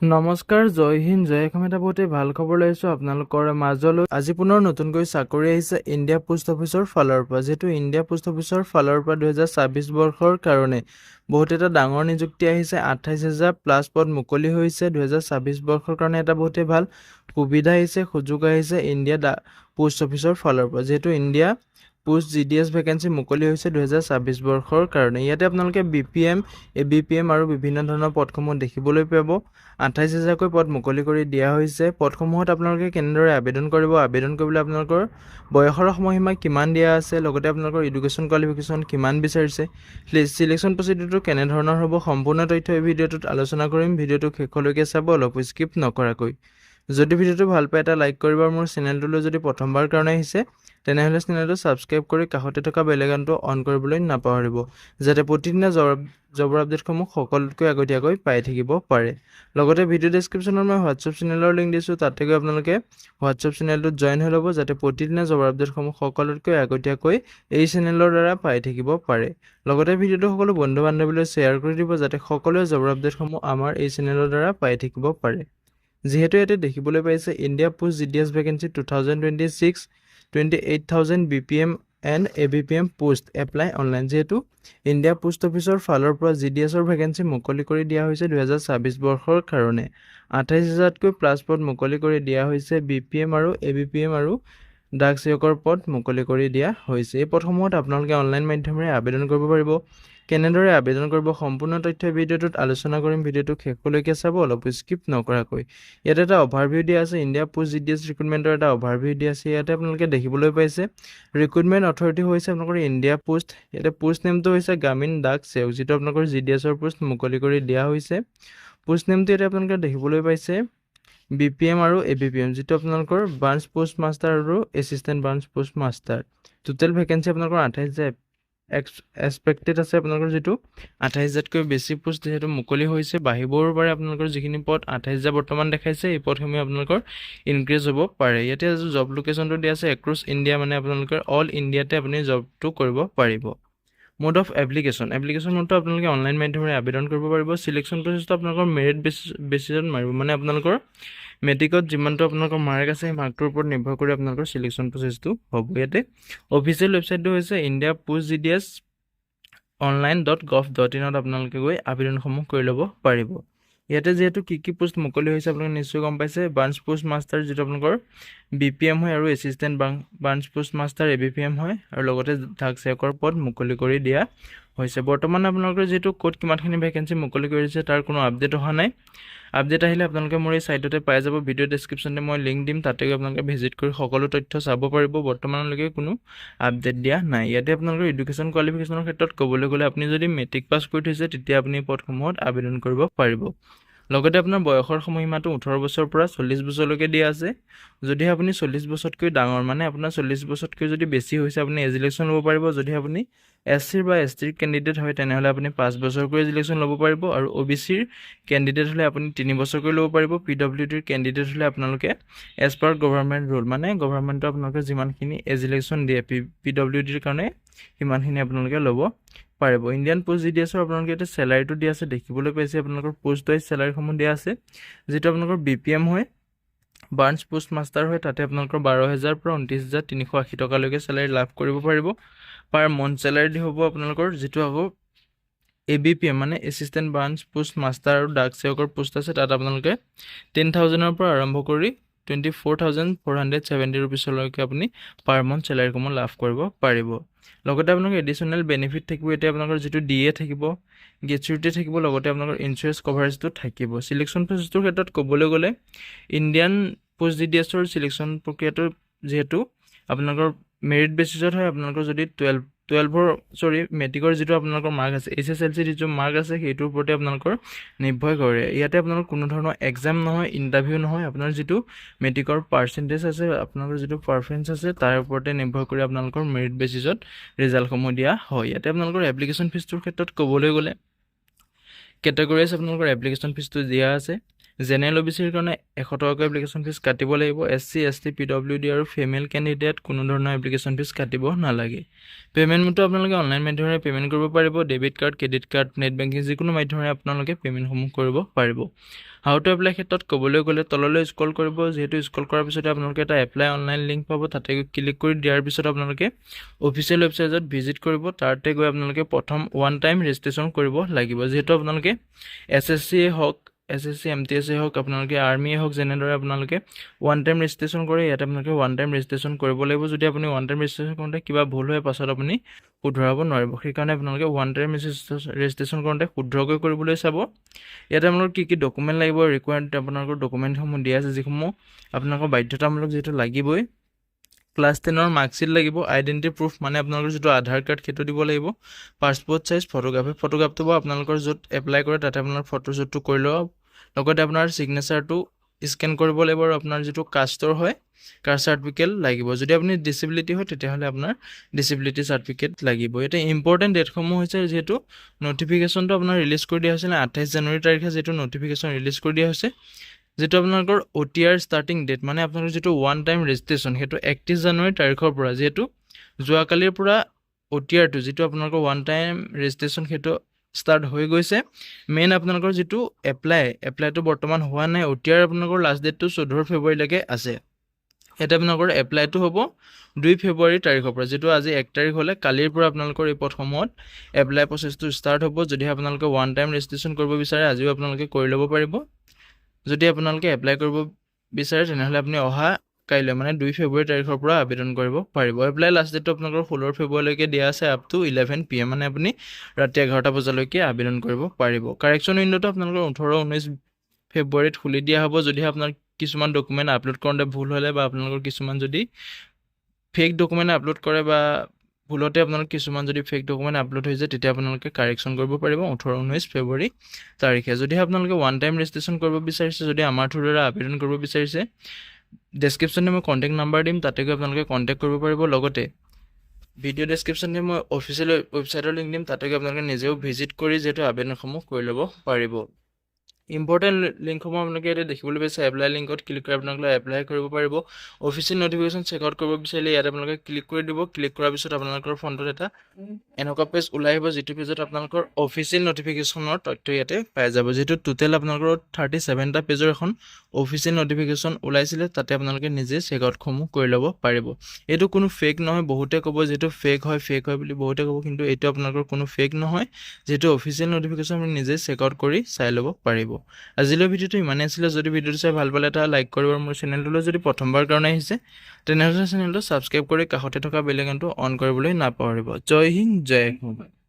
নমস্কাৰ, জয় হিন্দ, জয় অসম। এটা বহুতেই ভাল খবৰ লৈ আহিছোঁ আপোনালোকৰ মাজলৈ। আজি পুনৰ নতুনকৈ চাকৰি আহিছে ইণ্ডিয়া পোষ্ট অফিচৰ ফালৰ পৰা। যিহেতু ইণ্ডিয়া পোষ্ট অফিচৰ ফালৰ পৰা 2026 বৰ্ষৰ কাৰণে বহুত এটা ডাঙৰ নিযুক্তি আহিছে, 28,000 প্লাছ পদ মুকলি হৈছে। 2026 বৰ্ষৰ কাৰণে এটা বহুতেই ভাল সুবিধা আহিছে, সুযোগ আহিছে ইণ্ডিয়া পোষ্ট অফিচৰ ফালৰ পৰা। যিহেতু ইণ্ডিয়া পোষ্ট জিডিএছ ভেকেঞ্চি মুকলি হৈছে 2026 বৰ্ষৰ কাৰণে। ইয়াতে আপোনালোকে বিপিএম, এবিপিএম আৰু বিভিন্ন ধৰণৰ পদসমূহ দেখিবলৈ পাব। 28 হাজাৰকৈ পদ মুকলি কৰি দিয়া হৈছে। পদসমূহত আপোনালোকে কেনেদৰে আবেদন কৰিব, আবেদন কৰিবলৈ আপোনালোকৰ বয়সৰ সময়সীমা কিমান দিয়া আছে, লগতে আপোনালোকৰ এডুকেশ্যন কোৱালিফিকেশ্যন কিমান বিচাৰিছে, চিলেকশ্যন প্ৰচিডিউৰটো কেনেধৰণৰ হ'ব, সম্পূৰ্ণ তথ্য এই ভিডিঅ'টোত আলোচনা কৰিম। ভিডিঅ'টো শেষলৈকে চাব, অলপো স্কিপ নকৰাকৈ। যদি ভিডিঅ'টো ভাল পায়, এটা লাইক কৰিব আৰু মোৰ চেনেলটোলৈ যদি প্ৰথমবাৰ কাৰণে আহিছে, তেনেহ'লে চেনেলটো ছাবস্ক্ৰাইব কৰি কাষতে থকা বেল আইকনটো অন কৰিবলৈ নাপাহৰিব, যাতে প্ৰতিদিনে জবৰ আপডেটসমূহ সকলোতকৈ আগতীয়াকৈ পাই থাকিব পাৰে। লগতে ভিডিঅ' ডেছক্ৰিপশ্যনত মই হোৱাটছএপ চেনেলৰ লিংক দিছোঁ। তাতে গৈ আপোনালোকে হোৱাটছএপ চেনেলটোত জইন হৈ ল'ব, যাতে প্ৰতিদিনে জবৰ আপডেটসমূহ সকলোতকৈ আগতীয়াকৈ এই চেনেলৰ দ্বাৰা পাই থাকিব পাৰে। লগতে ভিডিঅ'টো সকলো বন্ধু বান্ধৱীলৈ শ্বেয়াৰ কৰি দিব, যাতে সকলোৱে জবৰ আপডেটসমূহ আমাৰ এই চেনেলৰ দ্বাৰা পাই থাকিব পাৰে। যিহেতু ইয়াতে দেখিবলৈ পাইছে, India Post GDS vacancy 2026, 28,000 BPM and ABPM post, apply online। যিহেতু ইণ্ডিয়া পোষ্ট অফিচৰ ফালৰ পৰা জিডিএছৰ ভেকেঞ্চি মুকলি কৰি দিয়া হৈছে 2026 বৰ্ষৰ কাৰণে, 28 হাজাৰতকৈ প্লাছ পদ মুকলি কৰি দিয়া হৈছে। বিপিএম আৰু এবিপিএম আৰু ডাক সেৱকৰ পদ মুকলি কৰি দিয়া হৈছে। এই পদসমূহত আপোনালোকে অনলাইন মাধ্যমেৰে আবেদন কৰিব পাৰিব। কেনেদৰে আবেদন কৰিব, সম্পূৰ্ণ তথ্য ভিডিঅ'টোত আলোচনা কৰিম। ভিডিঅ'টোক শেষলৈকে চাব, অলপো স্কিপ নকৰাকৈ। ইয়াতে এটা অভাৰভিউ দিয়া আছে। ইণ্ডিয়া পোষ্ট জিডিএছ ৰিক্ৰুটমেণ্টৰ এটা অভাৰভিউ দিয়া আছে। ইয়াতে আপোনালোকে দেখিবলৈ পাইছে, ৰিক্ৰুটমেণ্ট অথৰিটি হৈছে আপোনালোকৰ ইণ্ডিয়া পোষ্ট। ইয়াতে পোষ্ট নেমটো হৈছে গ্ৰামীণ ডাক সেৱক, যিটো আপোনালোকৰ জিডিএছৰ পোষ্ট মুকলি কৰি দিয়া হৈছে। পোষ্ট নেমটো ইয়াতে আপোনালোকে দেখিবলৈ পাইছে বিপিএম আৰু এবিপিএম, যিটো আপোনালোকৰ ব্ৰাঞ্চ পোষ্ট মাষ্টাৰ আৰু assistant branch post master. Total vacancy আপোনালোকৰ 28,000 এক্সপেক্টেড আছে। আপোনালোকৰ যিটো 28 হাজাৰতকৈ বেছি পোষ্ট যিহেতু মুকলি হৈছে, বাঢ়িবও পাৰে। আপোনালোকৰ যিখিনি পদ 28,000 বৰ্তমান দেখাইছে, এই পদসমূহ আপোনালোকৰ ইনক্ৰিজ হ'ব পাৰে। ইয়াতে জব লোকেশ্যনটো দিয়া আছে এক্ৰছ ইণ্ডিয়া, মানে আপোনালোকৰ অল ইণ্ডিয়াতে আপুনি জবটো কৰিব পাৰিব। মোড অফ এপ্লিকেশ্যন, এপ্লিকেশ্যন মোডটো আপোনালোকে অনলাইন মাধ্যমেৰে আবেদন কৰিব পাৰিব। চিলেকশ্যন প্ৰচেছটো আপোনালোকৰ মেৰিট বেচিছত মাৰিব, মানে আপোনালোকৰ মেট্ৰিকত যিমানটো আপোনালোকৰ মাৰ্ক আছে, সেই মাৰ্কটোৰ ওপৰত নিৰ্ভৰ কৰি আপোনালোকৰ চিলেকশ্যন প্ৰচেছটো হ'ব। ইয়াতে অফিচিয়েল ৱেবছাইটটো হৈছে indiapostgdsonline.gov.inত আপোনালোকে গৈ আবেদনসমূহ কৰি ল'ব পাৰিব। ইয়াতে যিহেতু কি কি পোষ্ট মুকলি হৈছে, আপোনালোকে নিশ্চয় গম পাইছে। ব্ৰাঞ্চ পোষ্ট মাষ্টাৰ, যিটো আপোনালোকৰ বিপিএম হয়, আৰু assistant branch post master ABPM হয় আৰু লগতে ডাক সেৱকৰ পদ মুকলি কৰি দিয়া হৈছে। বৰ্তমান আপোনালোকৰ যিহেতু ক'ত কিমানখিনি ভেকেঞ্চি মুকলি কৰি দিছে, তাৰ কোনো আপডেট অহা নাই। আপডেট আহিলে আপোনালোকে মোৰ এই ছাইটতে পাই যাব। ভিডিঅ' ডেছক্ৰিপশ্যনতে মই লিংক দিম, তাতে গৈ আপোনালোকে ভিজিট কৰি সকলো তথ্য চাব পাৰিব। বৰ্তমানলৈকে কোনো আপডেট দিয়া নাই। ইয়াতে আপোনালোকৰ এডুকেশ্যন কোৱালিফিকেশ্যনৰ ক্ষেত্ৰত ক'বলৈ গ'লে, আপুনি যদি মেট্ৰিক পাছ কৰি থৈছে, তেতিয়া আপুনি পদসমূহত আবেদন কৰিব পাৰিব। লগতে আপোনাৰ বয়সৰ সময়সীমাটো 18 বছৰৰ পৰা 40 বছৰলৈকে দিয়া আছে। যদি আপুনি 40 বছৰতকৈ ডাঙৰ, মানে আপোনাৰ 40 বছৰতকৈ যদি বেছি হৈছে, আপুনি এজ ৰিলেক্সেশ্যন ল'ব পাৰিব। যদি আপুনি এছ চিৰ বা এছ টিৰ কেণ্ডিডেট হয়, তেনেহ'লে আপুনি 5 বছৰকৈ এজ ৰিলেক্সেশ্যন ল'ব পাৰিব আৰু অ' বি চিৰ কেণ্ডিডেট হ'লে আপুনি 3 বছৰকৈ ল'ব পাৰিব। পিডব্লিউ ডিৰ কেণ্ডিডেট হ'লে আপোনালোকে এজ পাৰ গভৰ্ণমেণ্ট ৰুল, মানে গভৰ্ণমেণ্টে আপোনালোকে যিমানখিনি এজ ৰিলেক্সেশ্যন দিয়ে পিডব্লিউ ডিৰ কাৰণে, সিমানখিনি আপোনালোকে ল'ব পাৰিব। ইণ্ডিয়ান পোষ্ট জিডিএছৰ আপোনালোকে এতিয়া চেলাৰীটো দিয়া আছে, দেখিবলৈ পাইছে। আপোনালোকৰ পোষ্ট ৱাইজ চেলাৰীসমূহ দিয়া আছে। যিটো আপোনালোকৰ বিপিএম হয়, ব্ৰাঞ্চ পোষ্ট মাষ্টাৰ হয়, তাতে আপোনালোকৰ 12,000ৰ পৰা 29,380 টকালৈকে চেলাৰী লাভ কৰিব পাৰিব। পাৰ মন্থ চেলাৰী হ'ব আপোনালোকৰ। যিটো আকৌ এবিপিএম, মানে এছিষ্টেণ্ট ব্ৰাঞ্চ পোষ্ট মাষ্টাৰ আৰু ডাক সেৱকৰ পোষ্ট আছে, তাত আপোনালোকে 10,000ৰ পৰা আৰম্ভ কৰি 24,470 ৰুপিছলৈকে আপুনি পাৰ মন্থ চেলাৰীসমূহ লাভ কৰিব পাৰিব। লগতে আপোনালোকৰ এডিশ্যনেল বেনিফিট থাকিব। এতিয়া আপোনালোকৰ যিটো ডিএ থাকিব, গ্ৰেচুইটি থাকিব, লগতে আপোনালোকৰ ইঞ্চুৰেঞ্চ কভাৰেজটো থাকিব। চিলেকশ্যন প্ৰচেছটোৰ ক্ষেত্ৰত ক'বলৈ গ'লে, ইণ্ডিয়ান পোষ্ট জিডিএছৰ চিলেকশ্যন প্ৰক্ৰিয়াটো যিহেতু আপোনালোকৰ মেৰিট বেচিছত হয়, আপোনালোকৰ যদি টুৱেলভৰ, চৰি, মেট্ৰিকৰ যিটো আপোনালোকৰ মাৰ্ক আছে, এইচএছএলচিৰ যিটো মাৰ্ক আছে, সেইটোৰ ওপৰতে আপোনালোকৰ নিৰ্ভৰ কৰে। ইয়াতে আপোনালোকৰ কোনো ধৰণৰ এক্সাম নহয়, ইণ্টাৰভিউ নহয়। আপোনাৰ যিটো মেট্ৰিকৰ পাৰ্চেণ্টেজ আছে, আপোনালোকৰ যিটো পাৰফৰ্মেঞ্চ আছে, তাৰ ওপৰতে নিৰ্ভৰ কৰি আপোনালোকৰ মেৰিট বেচিছত ৰিজাল্টসমূহ দিয়া হয়। ইয়াতে আপোনালোকৰ এপ্লিকেশ্যন ফিজটোৰ ক্ষেত্ৰত ক'বলৈ গ'লে, কেটেগৰাইজ আপোনালোকৰ এপ্লিকেশ্যন ফিজটো দিয়া আছে। জেনেৰেল অ' বি চিৰ কাৰণে 100 টকাকৈ এপ্লিকেশ্যন ফিজ কাটিব লাগিব। S C, S T, PW D আৰু ফিমেল কেণ্ডিডেট কোনো ধৰণৰ এপ্লিকেশ্যন ফিজ কাটিব নালাগে। পে'মেণ্ট মোডটো আপোনালোকে অনলাইন মাধ্যমেৰে পে'মেণ্ট কৰিব পাৰিব। Debit card, credit card, net banking, যিকোনো মাধ্যমেৰে আপোনালোকে পে'মেণ্টসমূহ কৰিব পাৰিব। How to apply ক্ষেত্ৰত ক'বলৈ গ'লে তললৈ স্ক্ৰল কৰিব। যিহেতু স্ক্ৰল কৰাৰ পিছতে আপোনালোকে এটা এপ্লাই অনলাইন লিংক পাব। তাতে ক্লিক কৰি দিয়াৰ পিছত আপোনালোকে অফিচিয়েল ৱেবছাইটত ভিজিট কৰিব। তাতে গৈ আপোনালোকে প্ৰথম ওৱান টাইম ৰেজিষ্ট্ৰেশ্যন কৰিব লাগিব। যিহেতু আপোনালোকে এছ এছ চিয়ে হওক, S S C, M T এছে হওক, আপোনালোকে আৰ্মিয়ে হওক, যেনেদৰে আপোনালোকে ওৱান টাইম ৰেজিষ্ট্ৰেশ্যন কৰে, ইয়াতে আপোনালোকে ওৱান টাইম ৰেজিষ্ট্ৰেশ্যন কৰিব লাগিব। যদি আপুনি ওৱান টাইম ৰেজিষ্ট্ৰেশ্যন কৰোঁতে কিবা ভুল হয়, পাছত আপুনি শুধৰাব নোৱাৰিব। সেইকাৰণে আপোনালোকে ওৱান টাইম ৰেজিষ্ট্ৰেশ্যন কৰোঁতে শুদ্ধকৈ কৰিবলৈ চাব। ইয়াতে আপোনালোকৰ কি কি ডকুমেণ্ট লাগিব, ৰিকুৱাৰ্ড আপোনালোকৰ ডকুমেণ্টসমূহ দিয়া আছে, যিসমূহ আপোনালোকৰ বাধ্যতামূলক যিহেতু লাগিবই। ক্লাছ 10ৰ মাৰ্কশ্বিট লাগিব, আইডেণ্টিটি প্ৰুফ মানে আপোনালোকৰ যিটো আধাৰ কাৰ্ড, সেইটো দিব লাগিব, পাছপৰ্ট চাইজ ফটোগ্ৰাফ। সেই ফটোগ্ৰাফটো বাৰু আপোনালোকৰ য'ত এপ্লাই কৰে, তাতে আপোনাৰ ফটোশ্বুটটো কৰি ল'ব। লগতে আপোনাৰ ছিগনেচাৰটো স্কেন কৰিব লাগিব আৰু আপোনাৰ যিটো কাষ্টৰ হয়, কাষ্ট চাৰ্টিফিকেট লাগিব। যদি আপুনি ডিচেবিলিটি হয়, তেতিয়াহ'লে আপোনাৰ ডিচেবিলিটি চাৰ্টিফিকেট লাগিব। ইয়াতে ইম্পৰ্টেণ্ট ডেটসমূহ হৈছে, যিহেতু নটিফিকেশ্যনটো আপোনাৰ ৰিলিজ কৰি দিয়া হৈছিলে 28 জানুৱাৰী তাৰিখে। যিটো নটিফিকেশ্যন ৰিলিজ কৰি দিয়া হৈছে, যিটো আপোনালোকৰ অ'টিআৰ ষ্টাৰ্টিং ডেট মানে আপোনালোকৰ যিটো ওৱান টাইম ৰেজিষ্ট্ৰেশ্যন, সেইটো 31 জানুৱাৰী তাৰিখৰ পৰা। যিহেতু যোৱাকালিৰ পৰা অ'টিআৰটো, যিটো আপোনালোকৰ ওৱান টাইম ৰেজিষ্ট্ৰেশ্যন, সেইটো ষ্টাৰ্ট হৈ গৈছে। মেইন আপোনালোকৰ যিটো এপ্লাই, এপ্লাইটো বৰ্তমান হোৱা নাই। অ'টিআৰ আপোনালোকৰ লাষ্ট ডেটটো 14 ফেব্ৰুৱাৰীলৈকে আছে। ইয়াতে আপোনালোকৰ এপ্লাইটো হ'ব 2 ফেব্ৰুৱাৰী তাৰিখৰ পৰা। যিটো আজি 1 তাৰিখ হ'লে, কালিৰ পৰা আপোনালোকৰ এই পদসমূহত এপ্লাই প্ৰচেছটো ষ্টাৰ্ট হ'ব। যদিহে আপোনালোকে ওৱান টাইম ৰেজিষ্ট্ৰেশ্যন কৰিব বিচাৰে, আজিও আপোনালোকে কৰি ল'ব পাৰিব। যদি আপোনালোকে এপ্লাই কৰিব বিচাৰে, তেনেহ'লে আপুনি অহা কাইলৈ মানে 2 ফেব্ৰুৱাৰী তাৰিখৰ পৰা আবেদন কৰিব পাৰিব। এপ্লাই লাষ্ট ডেটটো আপোনালোকৰ 16 ফেব্ৰুৱাৰীলৈকে দিয়া আছে, আপ টু 11 PM, মানে আপুনি ৰাতি 11টা বজালৈকে আবেদন কৰিব পাৰিব। কাৰেকশ্যন উইণ্ড'টো আপোনালোকৰ 18, 19 ফেব্ৰুৱাৰীত খুলি দিয়া হ'ব। যদিহে আপোনাৰ কিছুমান ডকুমেণ্ট আপলোড কৰোঁতে ভুল হ'লে বা আপোনালোকৰ কিছুমান যদি ফেক ডকুমেণ্ট আপলোড কৰে বা ভুলতে আপোনালোক কিছুমান যদি ফেক ডকুমেণ্ট আপলোড হৈ যায়, তেতিয়া আপোনালোকে কাৰেকশ্যন কৰিব পাৰিব 18, 19 ফেব্ৰুৱাৰী তাৰিখে। যদিহে আপোনালোকে ওৱান টাইম ৰেজিষ্ট্ৰেশ্যন কৰিব বিচাৰিছে, যদি আমাৰ থ্ৰুৰ দ্বাৰা আবেদন কৰিব বিচাৰিছে, ডেছক্ৰিপশ্যনতে মই কণ্টেক্ট নাম্বাৰ দিম, তাতে গৈ আপোনালোকে কণ্টেক্ট কৰিব পাৰিব। লগতে ভিডিঅ' ডেছক্ৰিপশ্যনতে মই অফিচিয়েল ৱেবছাইটৰ লিংক দিম, তাতে গৈ আপোনালোকে নিজেও ভিজিট কৰি যিহেতু আবেদনসমূহ কৰি ল'ব পাৰিব। ইম্পৰ্টেণ্ট লিংকসমূহ আপোনালোকে ইয়াতে দেখিবলৈ পাইছে। এপ্লাই লিংকত ক্লিক কৰি আপোনালোকে এপ্লাই কৰিব পাৰিব। অফিচিয়েল নটিফিকেশ্যন চেক আউট কৰিব বিচাৰিলে ইয়াত আপোনালোকে ক্লিক কৰি দিব। ক্লিক কৰাৰ পিছত আপোনালোকৰ ফোনটোত এটা এনেকুৱা পেজ ওলাই আহিব, যিটো পেজত আপোনালোকৰ অফিচিয়েল নটিফিকেশ্যনৰ তথ্য ইয়াতে পাই যাব। যিটো টোটেল আপোনালোকৰ 37টা পেজৰ এখন অফিচিয়েল নটিফিকেশ্যন ওলাইছিলে, তাতে আপোনালোকে নিজে চেক আউটসমূহ কৰি ল'ব পাৰিব। এইটো কোনো ফেক নহয়। বহুতে ক'ব যিটো ফেক হয়, ফেক হয় বুলি বহুতে ক'ব, কিন্তু এইটো আপোনালোকৰ কোনো ফেক নহয়। যিটো অফিচিয়েল নটিফিকেশ্যন, আপুনি নিজে চেক আউট কৰি চাই ল'ব পাৰিব। আজিলৈ ভিডিঅ'টো ইমানেই আছিলে। যদি ভিডিঅ'টো চাই ভাল পালে, এটা লাইক কৰিব আৰু মোৰ চেনেলটোলৈ যদি প্ৰথমবাৰ কাৰণে আহিছে, তেনেহ'লে চেনেলটো ছাবস্ক্ৰাইব কৰি কাষতে থকা বেল আইকনটো অন কৰিবলৈ নাপাহৰিব। জয় হিন্দ, জয় অসম।